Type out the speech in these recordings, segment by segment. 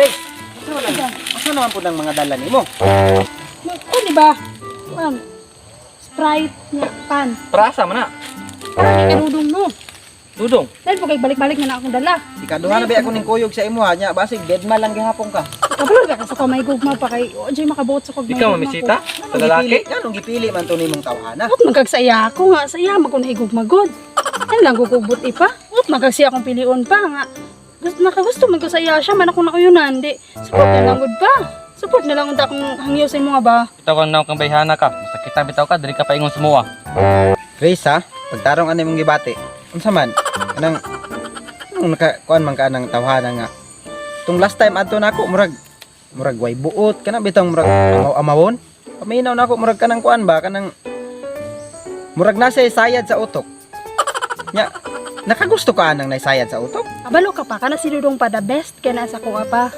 Grace, asa naman po ng mga dala nimo? Ko di ba? Sprite nya pan. Prasa man na. Parang kay no. Dudong. Dahil po kay balik-balik na na akong dala. Ikaduha na ba ako ning kuyog sa imo ha nya, basig dead man lang gihapon ka. Kabalo ka sa kamay gugma pa kay o jay makabuot sa kog. Ikaw mamisita sa lalaki. Anong gipili man to nimong tawhana? Ut magkagsaya ako nga saya magkun higugma gud. Ano lang gugubot ipa? Ut magkagsiya akong pilion pa nga. Gusto nakagusto man ko sa iya siya man ako na uyunan di. Support na lang gud pa. Support na lang unta akong hangyo sa imo nga ba. Bitaw ka na kang bayhana ka. Masakit bitaw ka diri ka paingon sa mua. Grace ha, pagtarong ani mong gibati. Unsa man? Anang anong naka kuan man ka anang tawhana nga. Tung last time adto nako murag murag way buot kana bitong murag amaw-amawon. Paminaw nako murag kanang kuan ba kanang murag nasa sayad sa utok. Nya nakagusto ka anang naisayad sa utok? Kabalo ka pa kana si Dudong pa the best kay na sa kuha pa.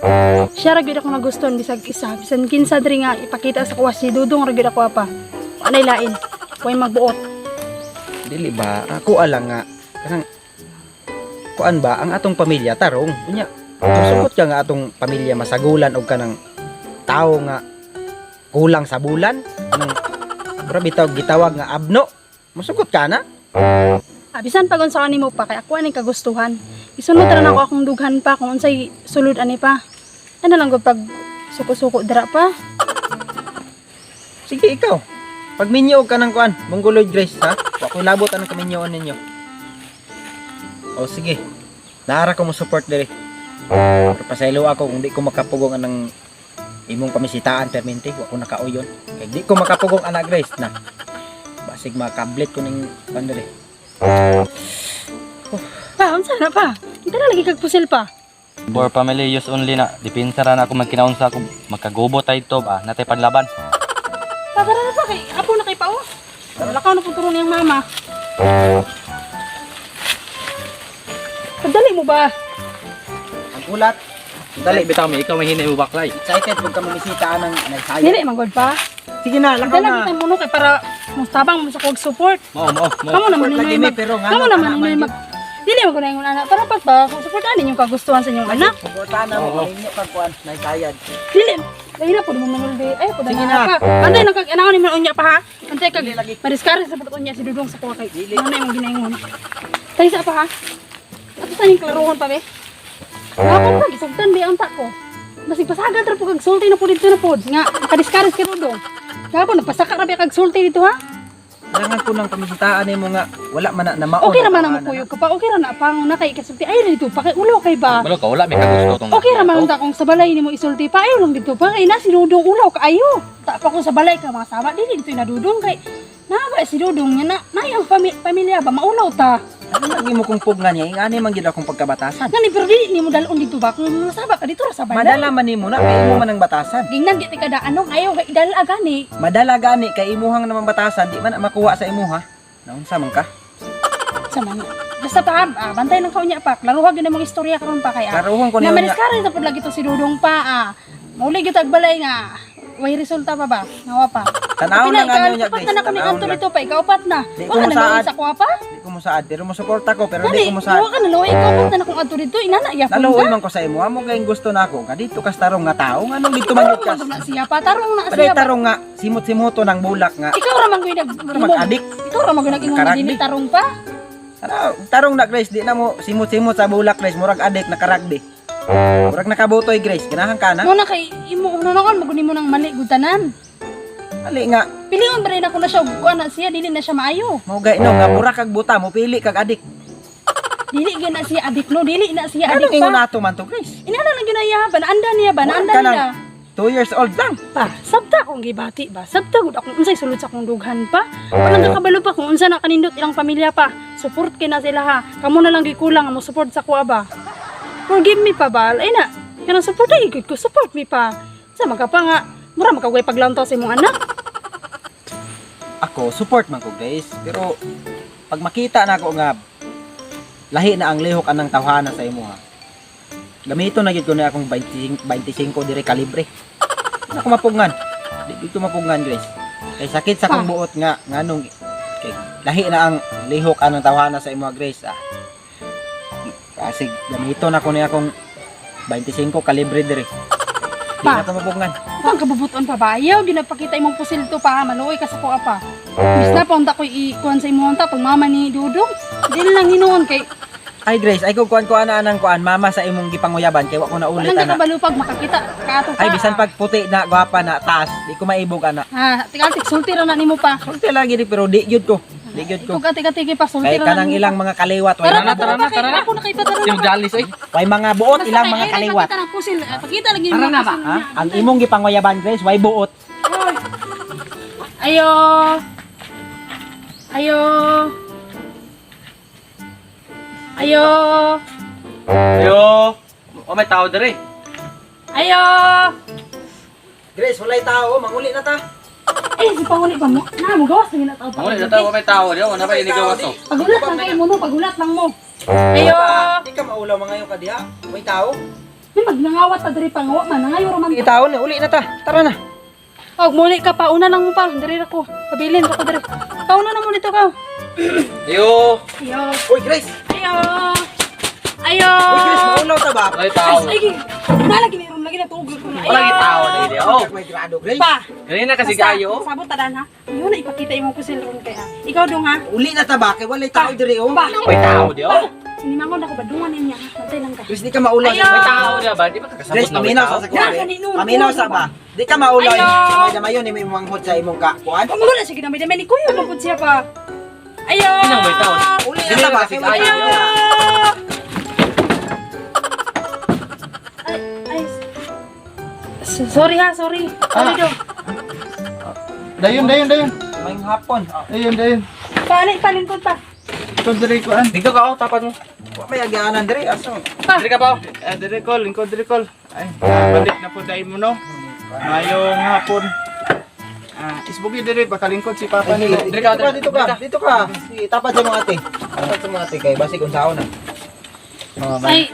Siya ra gyud ako nagustuhan bisag isa bisan kinsa diri nga ipakita sa kuha si Dudong ra gyud ako pa. Anay lain. Way magbuot. Dili ba? Ako alang nga kanang kuan ba ang atong pamilya tarong unya. Musugot ka nga atong pamilya masagulan og kanang tao nga kulang sa bulan anong mura bitaw gitawag nga abno. Musugot ka na? Ah, bisan pag unsa nimo pa kay ako aning kagustuhan. Isunod ra nako akong dughan pa kung unsay sulod ani pa. Ano lang gud pag suko-suko dira pa. Sige ikaw. Pagminyo og kanang kuan, Mongoloid Grace ha. Wa ko'y labot anong kaminyoon ninyo. O sige. Naara ko mo support diri. Pero pasaylo ako kung di ko makapugong anang imong pamisitaan permente, wa ko nakauyon. Kay di ko makapugong ana Grace na. Basig makablit ko ning kuan diri. Pa, unsa na pa? Kita na lagi kag pusil pa. For family use only na. Dipinsa ra na ako magkinaon sa ako magkagubo tayo to ba natay panlaban. Pa, tara na pa kay apo na kay pa oh. Wala ka na puturo niyang mama. Padali mo ba? Ang ulat. Dali bitaw mi ikaw may hinay mo baklay. Excited pag ka mamisita anang nagsayad. Dili man gud pa. Sige na, lakaw Dala na. kita mo no kay para mustabang mo sa kog support. Mao mao mao. Kamo naman Support lagi ninyo mi, mag pero nga Kamo nung naman ana ninyo man mag Dili man ko na ingon ana. Para pat ba kung suportahan ninyong kagustuhan sa inyong anak. Suportahan na mo, Oo. paminyo kag kuan, nagsayad. Dili. Ay na po mo manuldi. Ay po Sige na na. pa. Antay lang kag anaon ni man unya pa ha. Antay kag Dili lagi. madiskarte sa pud unya si Dudong sa kuha kay. Dili. Ano na imong ginaingon. Tay sa pa ha. Ato sa ning klarohon pa be. Dapat pa gisugtan be ang ko. Basig pasagad ra po kag sulti na po dito na pod nga nakadiskarte si Dudong. Gapon nagpasaka ra be kag sulti dito ha. Kailangan ko ng pamisitaan nimo nga wala man na namaon. Okay ra man ang mukuyog ka pa. Okay ra na pang na kay kasulti. Ay dito pa kay ulo kay ba. Balo ka wala may kagusto tong. Okay ra man ta kung sa balay nimo isulti pa ayo lang dito pa kay na si Dudong ulaw kaayo. Ta pa kung sa balay ka mga sama dili dito nadudong kay na ba si Dudong nga na nay ang pamilya ba maulaw ta. Ano lagi mo kong pugnan niya? Ingani man gyud akong pagkabatasan. Ngani pero dili nimo dalon dito ba kung mga saba ka dito ra sa balay. Madala man nimo na kay imo man ang batasan. Gingnan gyud kada ano ayo kay dal agani. Madala gani kay imuhang naman batasan, di man na makuha sa imuha. Naunsa man ka? Sa man. Basta pa ah, bantay lang kaunya pa. Klaruha gyud ang mga istorya karon pa kay ah. Klaruhon ko Na niyo. maniskare sa pud lagi to si Dudong pa ah. Mauli gyud tag balay nga way resulta pa ba? Nawa pa. Tanaw Pila, lang ano niya, ikaapat Grace. na na ko ni Tanaw Anto lang. dito pa, ikaapat na. Di Wa ko ka na musaad. luoy sa kuha pa? Di ko musaad pero mosuporta ko pero di Dali, ko musaad. wa ka na luoy, ikaapat na na kong adto dito, inana yapon Naluoy ka. man ko sa imo, amo kay gusto na ako. Kadito kas tarong nga tao, nganong dito man Tarong gyud kas. man na siya pa, tarong na Paday siya pa. tarong nga simot-simoto ng bulak nga. Ikaw ra man gyud nag Mag-adik. Ikaw ra man gyud nag-ingon nga Karagbi. dili tarong pa. Tara, tarong na Grace, di na mo simot-simot sa bulak Grace, murag adik nakaragbi. Murag nakabutoy Grace, ganahan ka na. Mo na kay imo una na kon maguni mo nang mali gud tanan. Ali nga, Pilion ba rin ako na siya og kuan na siya dili na siya maayo. mao gay no nga mura kag buta mo pili kag adik. Dili gyud na siya adik no, dili na siya adik Anong ingon pa. nato man to Grace? Inana lang gyud na iya ba, naanda niya ba, naanda Murag ka niya. ng 2 years old lang. Pa, sabta akong gibati ba? Sabta gud akong unsay sulod sa akong dughan pa. Walang kakabalo pa kung unsa na kanindot ilang pamilya pa. Support kay na sila ha. Kamo na lang gikulang mo support sa kuha ba. Forgive me pa ba? Ay na, kanang support ay gud ko support me pa. Sa magka pa nga mura makagway paglantaw sa imong anak. Ako support man ko Grace, pero pag makita na ako nga lahi na ang lihok anang tawhana sa imo ha. Gamito na gyud ko na akong 25, 25 dire kalibre. Di na ako mapugngan. Di ko mapugngan Grace. Kay sakit sa akong Pa. buot nga nganong kay lahi na ang lihok anang tawhana sa imo Grace ah. Kasi gamito na ko ni akong 25 kalibre dire. Di Pa. na to mapugngan. Ang kabubuton pa ba? Ayaw, ginapakita imong pusil to pa, ha? Maluoy ka sa kuha pa. Bis na pa, unta ko'y ikuan sa imong unta, pag mama ni Dudong. Di na lang hinuon kay, Ay Grace, ay kung kuan kuan na anang kuan mama sa imong gipanguyaban kay wa ko na ulit walang ana. kakabalupag makakita, kaato pa. Ay bisan pag puti na gwapa na taas, di ko maibog ana. Ha, tigal-tik, sulti ra na nimo pa. Sulti lagi di pero di gyud ko. Di gyud ko. Ikaw kati-kati pa, sulti Kay ra na kanang nimo ilang pa. mga kaliwat, way Tara na, na, tara tara na, na, tara na. Ako na kay pa, tara Si na. Magdalis oy. way mga buot Basta ilang kay mga Aaron, kaliwat. Pakita ng pusil, pakita lagi Tara yung na ba? pusil Ha? niya. Ang imong gipanguyaban Grace, way buot. Ayo. Ayo. Ayo. Ayo. Oh, may tao dere. Ayo. Grace, walay tao, manguli na ta. Eh, si panguli pa mo. Na, mo gawas na ginataw pa. Manguli na tao, may tao dere. Wala pa inigawas to. Pagulat lang kayo mo no, pagulat lang mo. Ayo. Di ka maulaw mga yung kadiha. Way tao. May magnangawat ta diri pa nga man, nangayo ra man. Di tao na, uli na ta. Tara na. Og muli ka pa una lang mo pa, diri ra ko. Pabilin ra ko diri. Pauna na mo dito ka. Ayo. Ayo. Uy Grace, Ayo. Ayo. uy Grace, maulaw ta ba? May tao. Ay, ay, nalagi ni lagi na tuog ko na. Wala gi tao dere. Oh. May grado Grace. Pa. Ganina kasi Basta, kayo. Sabot ta ha. Yun na ipakita imong pusil ron kay ha. Ikaw dong ha. Uli na ta ba? Kay walay tao diri oh. Pa. May tao dere. Oh. Sinimangon ako badungan niya ha. Bantay lang ka. Grace, di ka maulaw. Ayo! May tao dere ba? Di ba kakasabot Grace, na may paminaw tao? sa sa kuwan. Na, kanino, Paminaw sa ba? Di ka maulaw. Ayo! Damay damayon ni may manghod sa imong ka kuan. Ang wala siya ginamay-damay ni Kuya mapud siya pa. Ayo! Sinang may tao? Uli na ta ba? Kay walay Ayo! tao. Ay, ay. Sorry ha, sorry. Sorry dong. Dayon, dayon, dayon. May hapon. Dayon, dayon. Paano ipalingkod pa? Ito dire ko an. Dito ka oh, tapat mo. Wa may agianan diri aso. Pa. Dere ka pa. oh. Ah, dire call, lingkod dire call. Ay, balik na po dahil mo no. Mayong hapon. Ah, isbugi dire pakalingkod si Papa nila. Dito ka, dito ka, dito ka. Sige, tapat sa mga ate. Tapat sa mga ate kay basig unsaon na. Oh, Ay,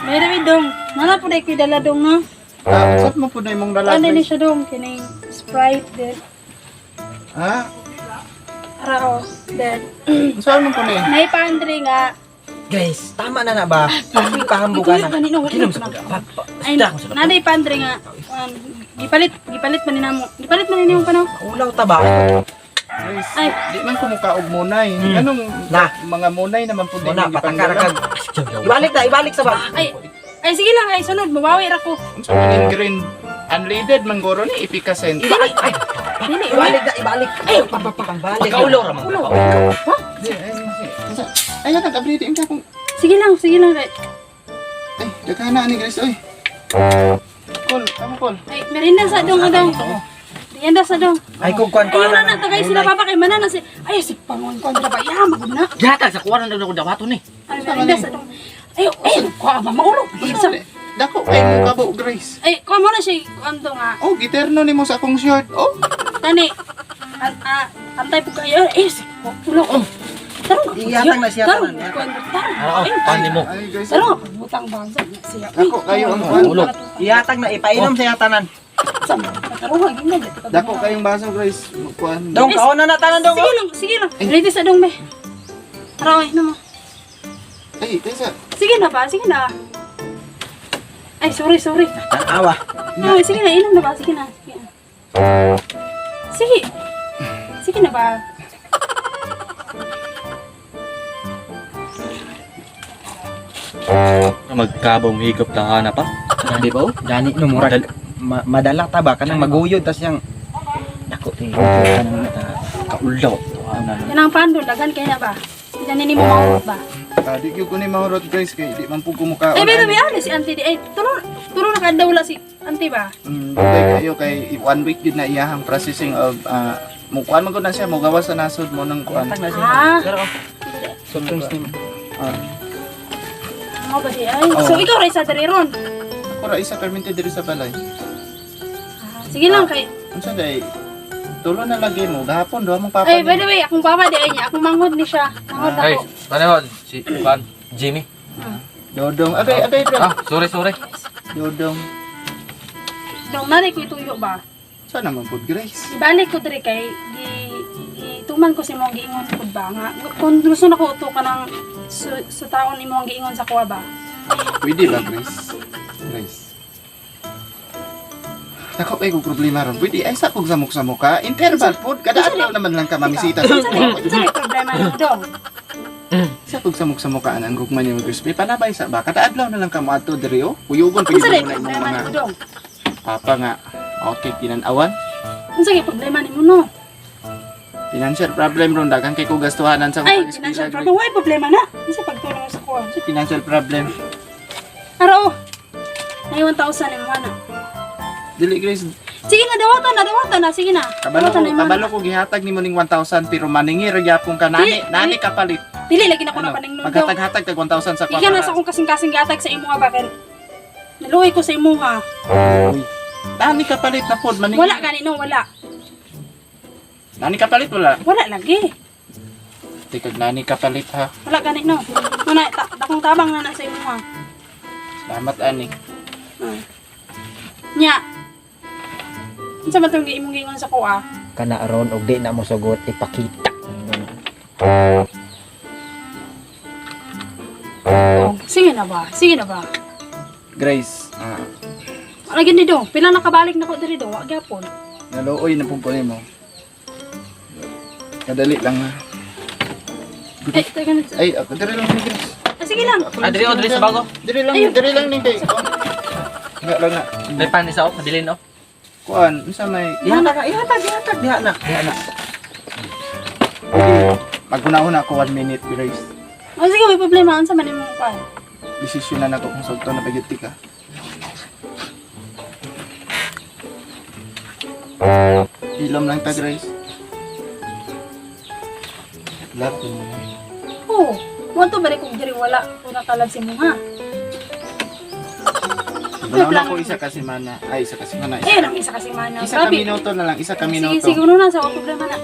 may way dong. Nana po dai ko'y dala dong no. Ah, unsat mo po na imong dala. Ano ni Grace? siya dong kining Sprite then Ha? ara oh. Then Unsa man po ni? nay pandre nga. Grace, tama na na ba? Pahambugan Ituloy na. pa nino, wala Ginom na. sa kuda. Ay, nanay pandre nga. Gipalit man ni namo. Gipalit man ni nimo pa no. Maulaw ta ba? Grace, Ay. di man ko mukaog munay. Anong Na. mga munay naman po Muna, din patakara kag. Ibalik na, ibalik sa ba? Ay, ay sige lang ay sunod mabawi ra ko. Unsa man yung green unleaded mangoro ni ipikasent. Ibalik, ay, Dili, ibalik na, ibalik. Ay, pangbalik. Pagkaulaw ra man. ka. Ha? Di, ay, unsa? Ay, nag-update ka kung Sige lang kay. ay, daghan na ani Grace oy. Call, kamo call. Ay, merinda sa dong dong. Merinda sa dong. Ay, kung kuan kuan Ayun na na tagay sila papa kay manan na si ay si pangon kon ra ba ya magud na. Gihatag sa kuwaran daw ko dawaton ni. Ay, merinda sa dong. Ay, ay ko ba maulo. Sa Dako kay mo kabo Grace. ay ko mo na siya kuan to nga. Oh, giterno nimo sa akong shirt. Oh, Tani antay po kayo. Eh, si ulo. Oh. Tarong. Ihatag na siya, Tarong. tanan. Kuan tarong. Oo, Ay, paano mo? ay Grace. Tarong butang bangsa siya. Dako kayo ang kuan. Ulo. Ihatag na, ipainom sa tanan. Sa tarong gina. Dako kayong baso Grace. Kuan. Dong, kaon na na tanan dong. Sige lang, sige lang. Ready sa dong, be. Tara, oy, namo. Ay, kaysa Sige na ba? Sige na. Ay, sorry, sorry. Awa. Ay, sige na, inom na ba? Sige na. Sige na. Sige. Sige na ba? Magkabong higop tahana pa. Di ba? oh? Gani no murag madala ta ba kanang maguyod tas yang dako ti kanang ta. Kaulaw. Tahana na. Yan ang pando, daghan kay na ba? Hindi na nimo maurot ba? Ah, di gyud ko ni mahurot Grace kay di man pud ko mukaon. Ay, pero ani. may ano si auntie di. Ay, turo na kada wala si auntie ba? Dugay kayo kay one week gyud na iyahang processing of ah, mo kuan man gud na siya mo gawas sa nasod mo nang kuan. Ihatag na siya. Ah. Pero oh. Soft drinks nimo. Ah, Ano ba di? Ay, Oo. so ikaw ra isa diri ron. ako ra isa permente diri sa balay. Ah, sige lang kay. Unsa day? Tulo na lagi mo gahapon duha mong papa. Ay, by nimo. the way, akong papa di ay niya, akong manghod ni siya. Manghod Ay, ako. paano ba? Si kuan Jimmy. Dodong. Agay, agay bro. Ah, sorry, sorry. Dodong. Dong nanay ko ituyo ba? Sana man pud Grace. Ibalik ko diri kay gi gituman ko sa imong giingon pud ba nga kung gusto na ko uto ka ng su, su taon imong giingon sa kuha ba. Pwede ba Grace? Grace. Dako kay kog problema ron. Pwede ay sa kog samok-samok ka. Interval pod kada adlaw naman lang ka mamisita sa Unsa ko. unsa may problema nimo dong? Sa kog samok-samok ka anang gugma niyo Grace. May panabay sa ba kada adlaw na lang ka moadto diri oh. Kuyugon pa Unsa gyud may mo na imong problema mga nimo dong? papa nga. Okay, kinanawan. Unsa may problema nimo no? Financial problem ron daghan kay kog gastuhanan sa Ay, akong financial pag-eskwela, problem. Why problema na? Unsa pagtulong sa kuha? Grace. Financial problem. Ara oh. Ay 1,000 nimo ana. Dili Grace, Sige na, dawatan na, dawatan na. Sige na. kabalo Dawatan ko, na imong kabalo ko gihatag nimo ning 1,000 pero maningir gyapon ka nani, Dili, nani kapalit. Dili lagi na ko Ano, na paningnon dong. maghatag-hatag kag 1,000 sa Ikaw na sa akong kasing-kasing gatag sa imuha ba kay naluoy ko sa imuha. Uy, nani kapalit na pod maningir. Wala gani no, wala. Nani kapalit wala. Wala lagi. Tikag nani kapalit ha. Wala gani no. Muna ta, dakong tabang na na sa imuha. Salamat ani. Ah. Nya. Unsa man tong imong giingon sa kuha? Kana ron og di na mo sugot ipakita. Oh, sige na ba? Sige na ba? Grace, Wala gini dong. Pila nakabalik na ko diri dong, wa gyapon. naluoy na pud ko nimo. Kadali lang ha. Ay, teka na. Ay, ako diri lang ni Grace. Ah, sige lang. Ah, diri oh, diri sa bago. Diri lang, diri lang ni kay. Nga lang na. May pan isa oh, kabilin oh. Kuan, unsa may Ihatag, ihatag, ihatag diha na. Diha na. pwede maghuna-huna ko 1 minute Grace. Oh, sige, may problema unsa man imong kuha? Desisyon na nato kung sugto na pagyud ka. Ilom lang ta Grace. Love you. Oh, mo to balik kung diri wala ko nakalab sa imuha. Wala ko isa ka semana. Ay, isa ka semana. Eh, nang isa kasi mana. Isa ka minuto na lang, isa ka Sige, minuto. sige, una na sa wa problema na.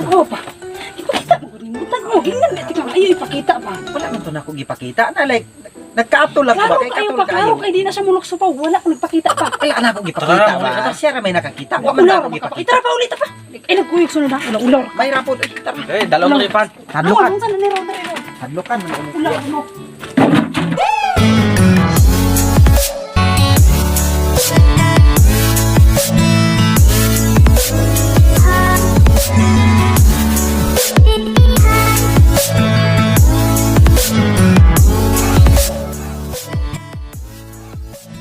Oo pa. Ipakita mo gud nimo. Tan-o, gingnan na tika ayo ipakita pa. Wala man to na ako gipakita na like nagkaatol lang ko Klaro ba kay kayo katol pa, klaro kayo. kay di na siya mulok pa. Wala ko nagpakita pa. Wala na ako gipakita Tara, ba. tara. Siya ra may nakakita. Wa man na Ulaw ako ra gipakita. makapakita pa ulit pa. Ay nagkuyog sunod ha. Ulaw ulaw. May rapod. Ay, tara. Eh, dalaw mo ni pan. Hadlokan. Ano sa naniro diri? Hadlokan man uno. Ulaw mo.